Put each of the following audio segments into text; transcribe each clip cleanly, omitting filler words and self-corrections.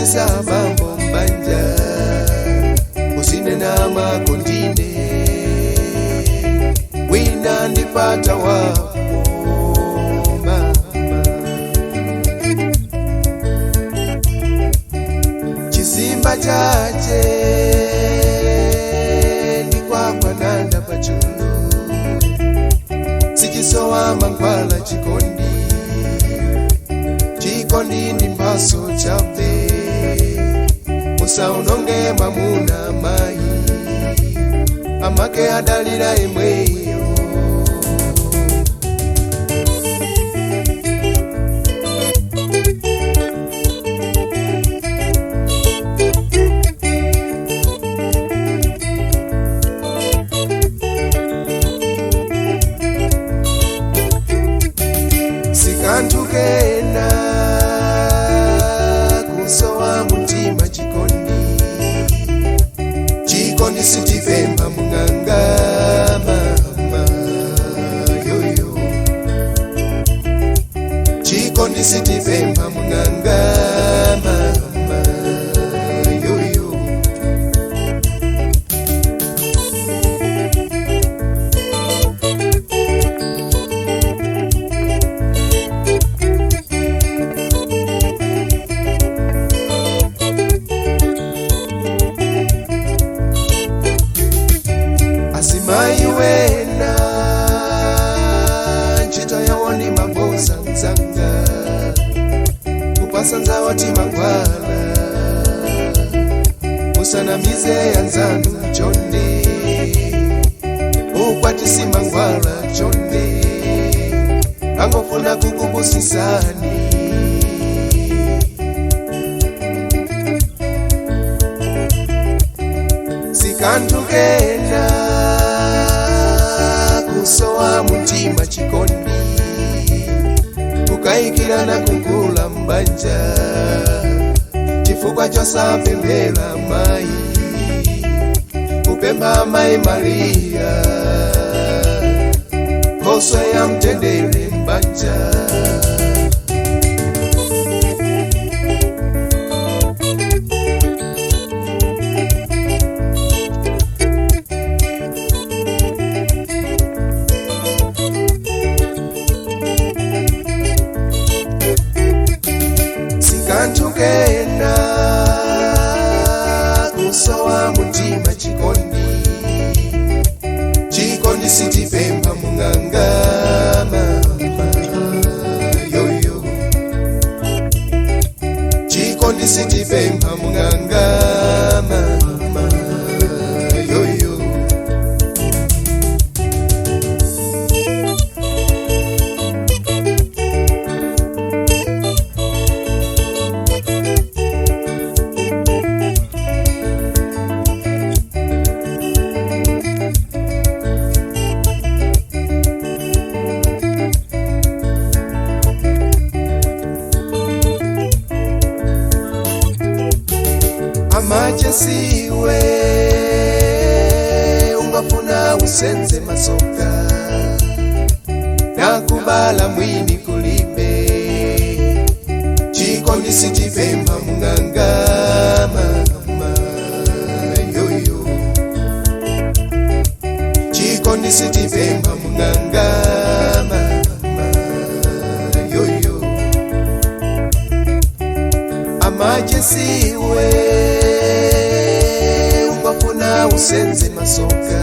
Kupusisa bambo mbanja usinena makondine wina ndipata wapo mama. Chisimba chache ndikwakwananda pachulu sichisowa mankhwala chikondi chikondi ndi mphaso chabe musaononge mwamuna mayi amake adalira imweyo. Sikanthu kena kusowa mutima chikondi chikondi sichipemba mung'anga mama yoyo chikondi sichipemba mung'anga mama yoyo. Azimayi wena ntchito yawo ni mabosa mzanga kupasa nzawo timangwala musanamize yanzanu chonde ukwatisi mangwala chonde angofuna kukupusisani. Sikanthu kena kusowa mutima chikondi kukayikirana kukula mbanja chifukwa chosapemphera mayi kupempha mayi Mariya nkhoswe ya mtendere mbanja. Sikanthu kena kusowa mutima chikondi chikondi sichipempha mung'anga mama yoyo chikondi sichipempha mung'anga mama yoyo. Amachesiwe ungafuna usenze masoka nakubala mwini kulibe chikondi sichipempha mung'anga mama yoyo chikondi sichipempha mung'anga mama yoyo. Amachesiwe ungafuna usenze masoka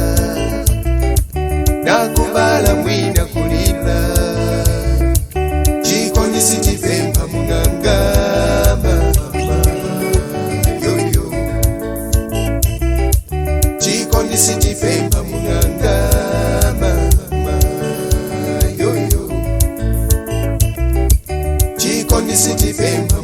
nakubala mwina kulila chikondi sichipempha mung'anga mama yoyo chikondi sichipempha mung'anga mama yoyo chikondi sichipempha.